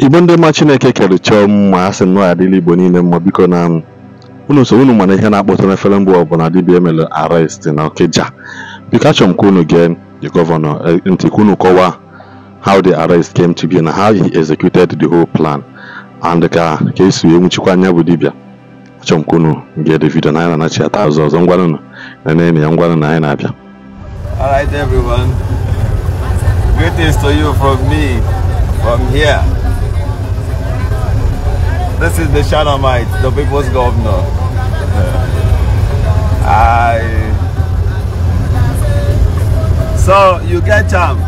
Igbo ndị ma Chineke kere chọọ mma asị nnọọ adịla Igbo niile mma biko na unu so unu mana ihe na-akpọtụ n'efere mbụ ọbụla dibịa emere arrest na Okija. Biko achọrọ m ka unu gee the governor ntị ka unu kọwaa how the arrest came to be and how he executed the whole plan and ka esi wee nwụchikwa anya bụ dibịa. Achọrọ m ka unu gee the video na anyị na-anachi ata azụ ọzọ ngwanụ na na ya ngwanụ na anyị na-abịa. All right, everyone. Greetings to you from me, from here. This is the Shanamite, the people's governor. So you get charm.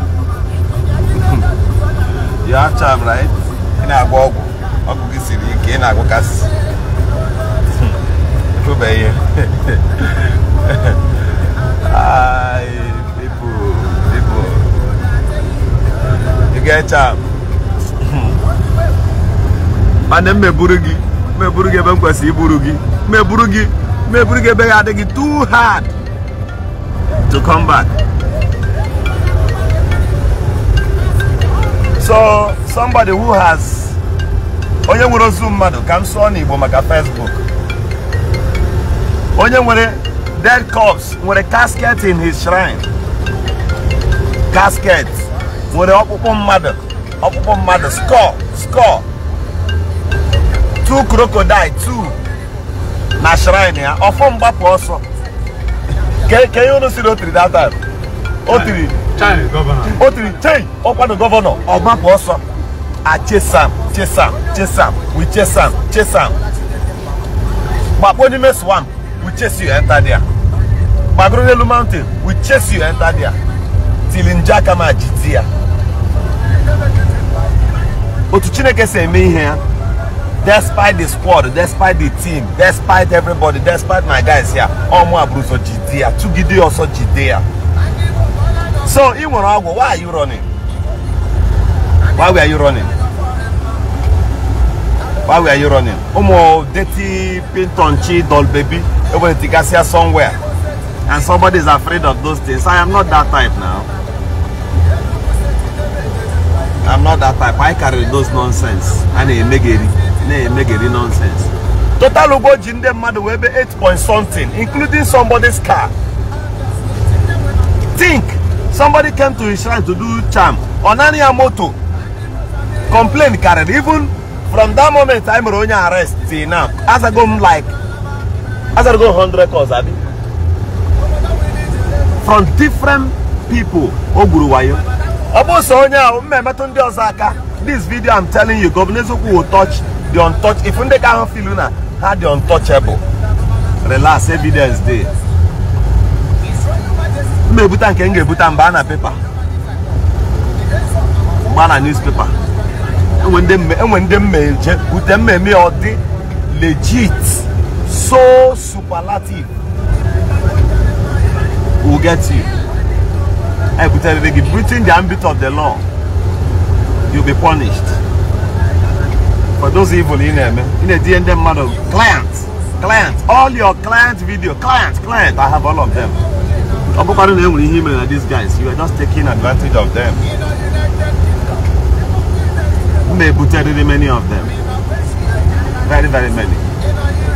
You have charm, right? People. You get charm. And too hard to come back. So somebody who has onye nwere ozu mmadụ ka m sụọ n'Igbo maka Facebook. Onye nwere dead corpse nwere casket in his shrine. Casket nwere ọkpụkpụ mmadụ score 2 crocodile 2 na shrine ya ọfọ mgbapụ ọsọ. Ke ihe unu siri otiri that time? Otiri otiri chei ọkwado gọvanọ ọgbapụ ọsọ. A chase am we chase am. Gbakpo n'ime swamp, we chase you enter there. Gbagoro n'elu mountain, we chase you enter there. Till njaka ma jiti ya. Otu Chineke si eme ihe ya. Despite the squad, despite the team, despite everybody, despite my guys here, ọmụ abụrụzọ jide ya, tụgide ọsọ jide ya. So ị nwere ọgwụ, why are you running? Why were you running? Why were you running? Ụmụ dirty pintonchi doll baby, enwere tigasia somewhere, and somebody is afraid of those things. I am not that type now. I'm not that type. I carry those nonsense. I na-emegeri nonsense. Total ugo ji ndị mmadụ wee be 8 point something, including somebody's car. Think somebody came to his shrine to do charm. Onani ya moto. Complaint carried. Even from that moment I'm onye arrest till now. As I go like, as I go 100 calls, abi. From different people. Ogburu wayo. This video I'm telling you, Governor Eziokwu will touch the untouchable. If they can't feel una, had the untouchable. Relax, evidence dey. Mmebuta nke ngebuta mba na paper. Mba na newspaper. Enwe ndị mmeje, bute mmemme ọ dị legit, so superlative. We'll get you. I put everything within the ambit of the law. You'll be punished for those evil in them. In the DND model, client, all your client video, client. I have all of them. These guys, you are just taking advantage of them. Many of them, very, very many.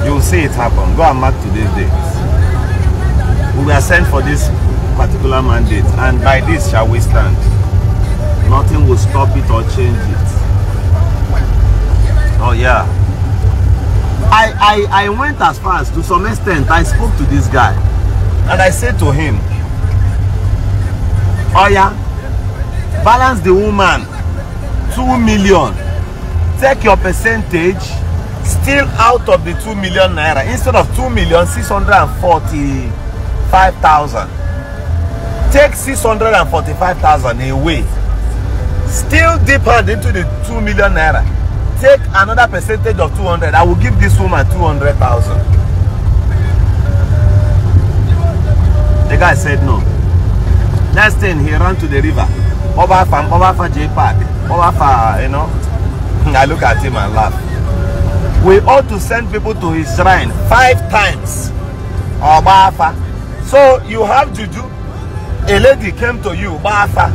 You will see it happen. Go and mark today's date. We were sent for this particular mandate, and by this shall we stand. Nothing will stop it or change it. Oh yeah. I went as far as, to some extent, I spoke to this guy and I said to him, oh yeah, balance the woman 2 million. Take your percentage still out of the 2 million naira. Instead of 2,645,000. Take 645,000 away. Still deep hand into the 2 million naira. Take another percentage of 200. I will give this woman 200,000. The guy said no. Next thing, he ran to the river. Over J Park. Over, you know. I look at him and laugh. We ought to send people to his shrine 5 times. Obafa. So you have juju. A lady came to you, Bafa.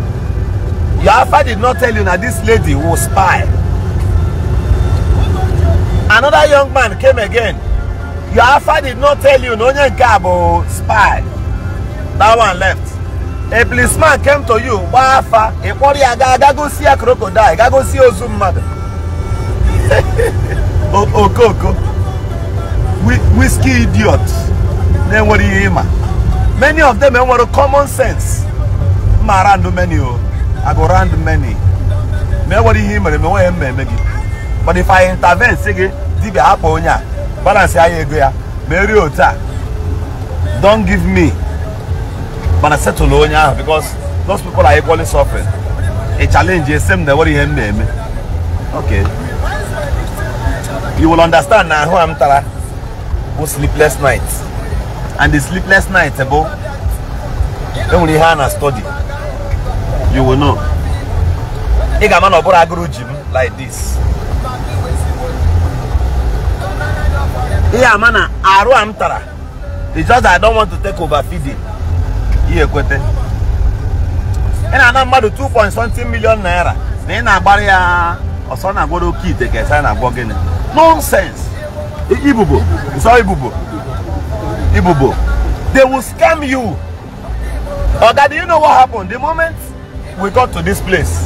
Your Alpha did not tell you that this lady will spy. Another young man came again. Your afa did not tell you na onye nke a bụ spy. That one left. A policeman came to you, gbaa afa, ị kpọrọ ya gaa ga gosi ya crocodile, ga gosi ozu mmadụ. Okoko. Whiskey idiot. Na-enwere ihe ịma. Many of them enwere common sense. Ma round many o. I go round many. Ma enwere ihe i mere ma enweghị mma eme gị. But if I intervene, sị gị dibịa hapụ onye a, balance ya ego ya, ma erie otu a. Don't give me. Mana settle onye ahụ because those people are equally suffering. A challenge ese m na enwere ihe m na-eme. Okay. You will understand na ahụ a m tara bụ sleepless night. And the sleepless night bụ enwere ihe a na study. You will know. Ị ga-ama na ọ bụrụ agụrụ ji m like this. Ihe ama na arụ a m tara. It's just that I don't want to take over feeding. Ihe ekwete. Ị na-ana mmadụ 2.something million naira na ị na-agbara ya ọsọ na-agwọrọ oke ite ka esa na-agwọ gịnị. Nonsense. Ibubo. It's all ibubo. Ibubo. They will scam you. Oga, do you know what happened? The moment we got to this place,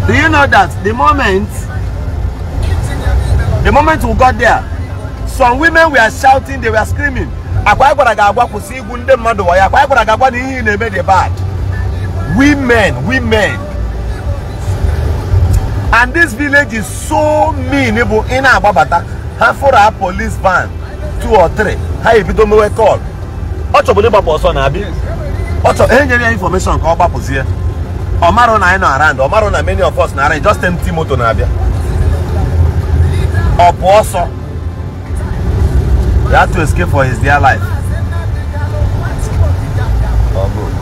do you know that the moment we got there, some women were shouting, they were screaming. Women, women. And this village is so mean. In Ababata, for a police van, 2 or 3. How you don't call? Information call here. Omaro na around. Omaro na many of us na around. Just empty motor na abia. Oposo. He had to escape for his dear life. Oh, good.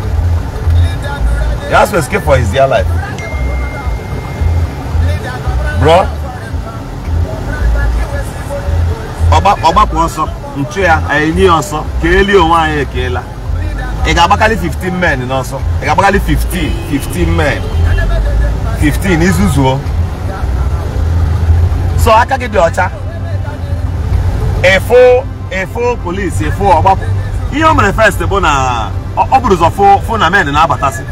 He has to escape for his dear life. Bro. Ọgbapụ ọsọ, nchu ya, enyi ọsọ, ka eli onwe anyị ekeela. Ị ga-agbakarị 15 men n'ọsọ. Ị ga-agbakarị 15 men. 15 izuzuo. So aka gị dị ọcha. Efo police, efo ọgbapụ. Ihe o mere first bụ na ọ bụrụ ụzọ fụ na men na-abatasị.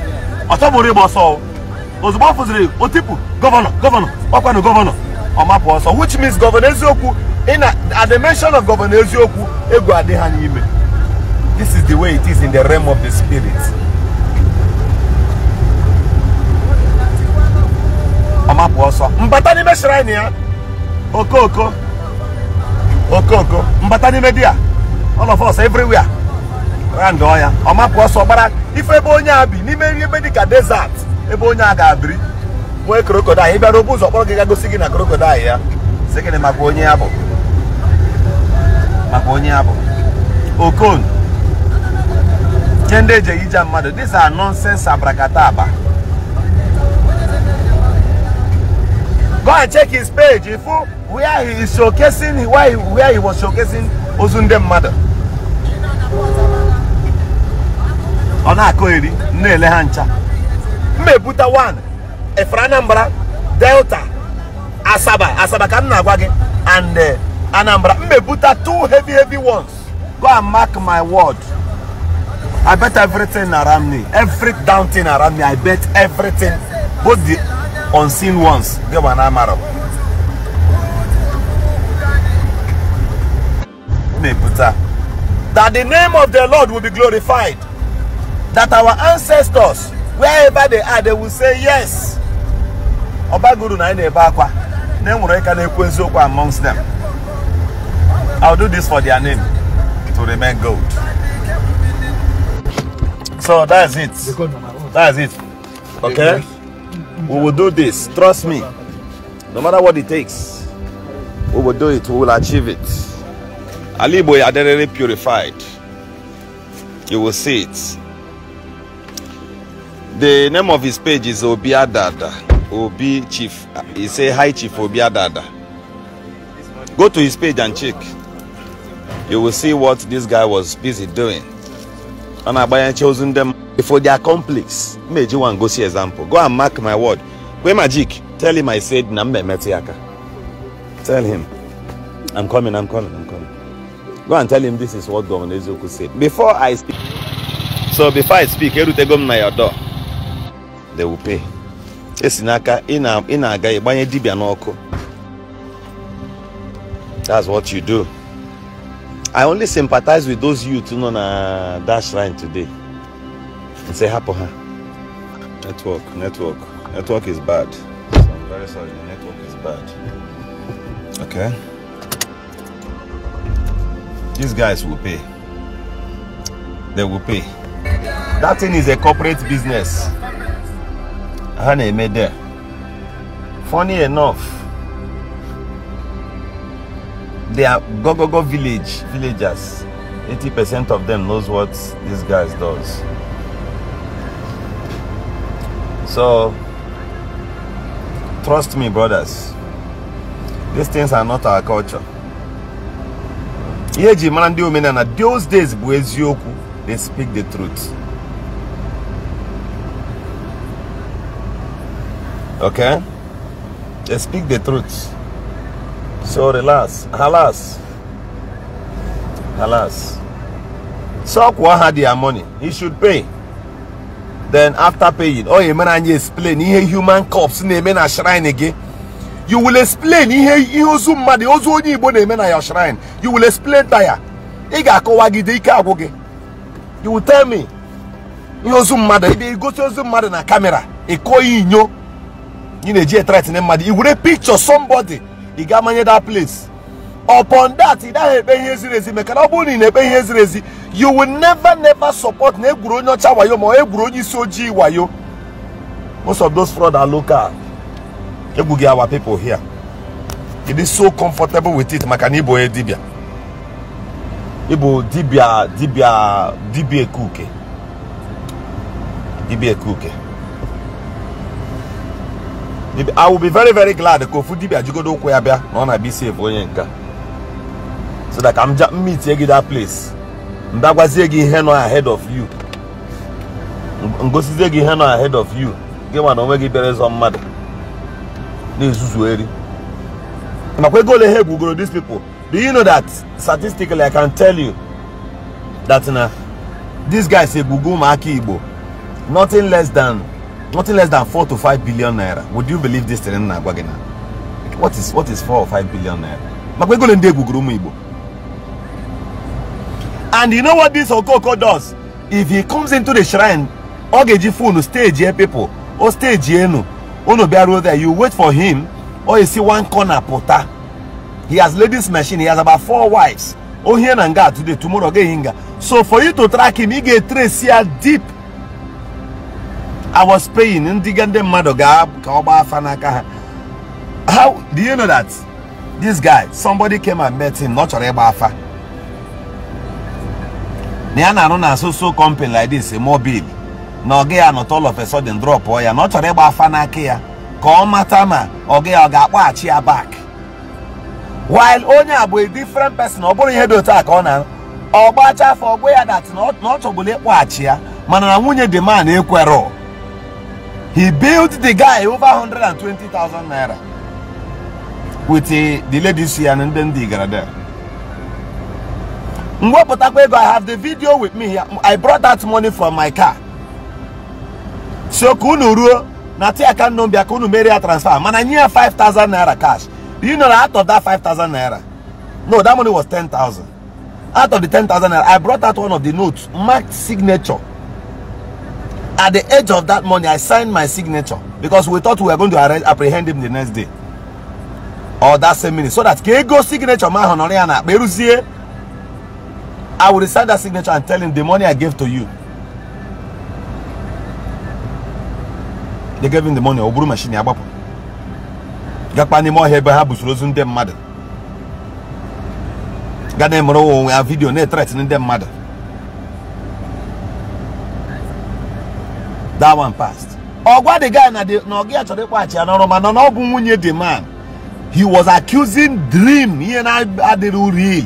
Ọ chọburu ịgba ọsọ. Ozugbo ọ fụziri otipu gọvanọ, gọvanọ, ọkwanụ gọvanọ, ọ mapụ ọsọ, which means gọvanọ eziokwu. At the mention of Governor Eziokwu, ego adị ha n'ime. This is the way it is in the realm of the spirit. Ọ mapụ ọsọ. Mbata n'ime shrine ya. Okoko. Okoko. Mbata n'ime di ya. All of us everywhere. Round ya. Ọ mapụ ọsọ gbara ife ebe onye a bi n'ime ebe dị ka desert. Ebe onye a ga-abiri. Nwee crocodile. Ị bịara obu ụzọ kpọrọ gị ga gosi gị na crocodile ya. Sị gịnị maka onye ya bụ. Maka onye abụ Okon. Ndị eji ija mmadụ. These are nonsense abracadabra. Go and check his page. If where he is showcasing, where he was showcasing ozu ndị mmadụ. Ọ na-akọ eri na-ele ha ncha. Mmebuta 1 Efra Anambra, Delta, Asaba, Asaba ka m na-agwa gị, and Anambra. Mmebuta 2 heavy ones. Go and mark my word. I bet everything around me, every down thing around me, I bet everything, both the unseen ones. Give an amaro. Mmebuta. That the name of the Lord will be glorified. That our ancestors, wherever they are, they will say yes. Obaguru na ebe akwa. Na enwere ka na-ekwu eziokwu amongst them. I'll do this for their name to remain gold. So that's it. That's it. Okay? We will do this. Trust me. No matter what it takes, we will do it. We will achieve it. Ali Igbo identity purified. You will see it. The name of his page is Obi Adada. Obi Chief. He say hi Chief Obi Adada. Go to his page and check. You will see what this guy was busy doing. And I buy chosen them. For their complex, meji wan go see example. Go and mark my word. Kwe Magic, tell him I said na mmetị aka. Tell him I'm coming, I'm coming, I'm coming. Go and tell him this is what Governor Eziokwu said. Before I speak, so before I speak, erutego m na your door. They will pay. Esi n'aka ị na-aga ịgbanye dibịa n'ọkụ. That's what you do. I only sympathize with those youth who nọ na that shrine today. And say, hapụ ha. Network, network, network is bad. So I'm very sorry, the network is bad. Okay. These guys will pay. They will pay. That thing is a corporate business. Ha na-eme there. Funny enough, they are Gogogo village villagers. 80% of them knows what these guys does. So trust me, brothers, these things are not our culture. Ihe eji mara ndị omenala those days bụ eziokwu. They speak the truth. Okay? They speak the truth. So relax. Halas. Halas. So kwụọ ha their money. He should pay. Then after paying, oh, you mere anyị explain ihe human corpse na-eme na shrine gị. You will explain ihe ozu mmadụ, ozu onye Igbo na-eme na your shrine. You will explain tire. Ị ga-akọwagide ike agwụ gị. You will tell me ihe ozu mmadụ, ebe igosi ozu mmadụ na camera, ịkọ ya inyo. Ị na-eji threaten mmadụ. I were picture somebody, ị ga-amanye that place. Upon that, ị naghị ekpe ihe ziri ezi, maka na ọ bụrụ na ị na-ekpe ihe ziri ezi, you will never never support na egwuru onye ọcha wayo ma egwuru onye isi ojii wayo. Most of those fraud are local. Egwughị our people here. It is so comfortable with it maka na ịbụ onye dibịa. Ịbụ dibịa dibịa dibịa ekuke. Dibịa ekuke. I will be very very glad ka ofu dibịa jigodo ụkwụ ya bịa na ọ na-abịa save onye nka. So that I'm just meet gị that place. Mbịa gị ihe nọ ahead of you. Ngosizie gị ihe nọ ahead of you. Gị nwa na onwe gị bịara ịzọ mmadụ. Na-ezuzu eri. Makwa ego ole ha egwugoro these people. Do you know that statistically I can tell you that na these guys egwugo ụmụaka Igbo nothing less than 4 to 5 billion naira. Would you believe this thing na agwa gị na? What is 4 or 5 billion naira? Makwa ego ole ndị egwugoro ụmụ Igbo. And you know what this Okoko does? If he comes into the shrine, ọ ga-eji phone stage here people, or stage enu. Unu bịaruo there, you wait for him, or you see one corner pụta. He has ladies machine, he has about 4 wives. Oh, here na nga today, tomorrow ga nga. So for you to track him, he get trace here deep. I was paying ndị gande mmadụ ga ka ọ gbaa afa n'aka ha. How do you know that this guy, somebody came and met him, not chọrọ ịgba afa. Na ya na-arụ na so company like this, a mobile. Na ọ ga ya not all of a sudden drop ọ ya, na ọ chọrọ ịgba afa n'aka ya ka ọ mata ma ọ ga ya ọ ga-akpọghachi ya back. While onye a bụ a different person, ọ bụrụ ihe dị otu a ka ọ na ọ gbacha afọ ọgwụ ya that na ọ chọgburu ịkpọghachi ya, mana na nwunye the man ekwerọ. He built the guy over 120,000 naira with the ladies here and then the gara there. Mwepụtakwa ego, I have the video with me here. I brought that money from my car. So ka unu ruo na ti aka nno mbịa ka unu mere ya transfer, mana nye ya 5,000 naira cash. Do you know that out of that 5,000 naira? No, that money was 10,000. Out of the 10,000 naira, I brought out one of the notes marked signature. At the edge of that money, I signed my signature because we thought we were going to apprehend him the next day or that same minute. So that Kego signature, ma honoriana, Beruzie, I will sign that signature and tell him the money I gave to you. They gave him the money. Oburu machine agbapụ. Gakwa n'ime ọhịa ebe ha busoro ozu ndị mmadụ. Ga na-emere onwe ya video na-threaten ndị mmadụ. That one passed. Ogwa the guy na the na ogi achọrọ ịkpọghachi ya n'ọrụ, mana na ọ bụ nwunye the man. He was accusing dream ihe na-adịrị real.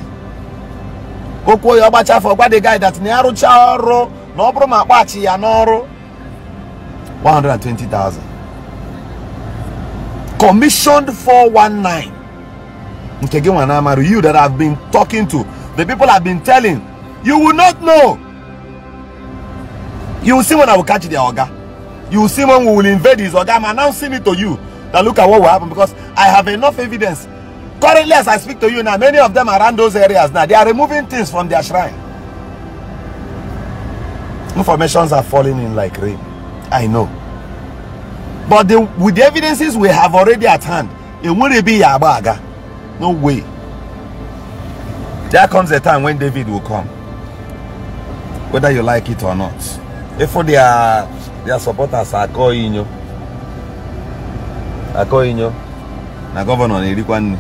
Okwu ya ọgbacha afọ, gwa the guy that na ya rụcha ọrụ Na ọ bụrụ ma akpọghachi ya n'ọrụ, 120,000. Commissioned 419. Nke gị nwa na-amarụ, you that have been talking to, the people have been telling, you will not know. You will see when I will catch their oga. You will see when we will invade his oga. I'm announcing it to you that look at what will happen, because I have enough evidence. Currently, as I speak to you now, many of them around those areas now, they are removing things from their shrine. Informations are falling in like rain. I know. But with the evidences we have already at hand, it won't be Yabaga. No way. There comes a time when David will come, whether you like it or not. If for their supporters are calling you, na governor na-erikwa nri.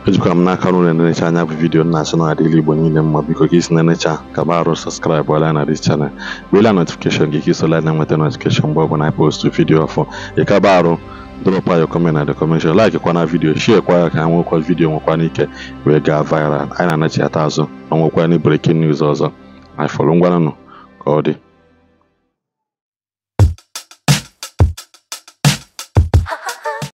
Ejikwa m n'aka na unu na-enecha anya bụ vidiyo na-asị na adịla Igbo niile mma. Biko ka isi na-enecha ka ba arụ subscribe wala na this channel, wela notification gị ka isola na-enweta notification mgbe ọbụla anyị post vidiyo ọfọ. Ịkaba arụ drop your comment na the comment section, like kwa na vidiyo, share kwa ya ka ha nwekwa vidiyo nwekwa n'ike wee gaa viral. Anyị na-anachiata azụ ma nwekwa ni breaking news ọzọ. Anyị fọrọ ngwanụnụ ka ọ dị.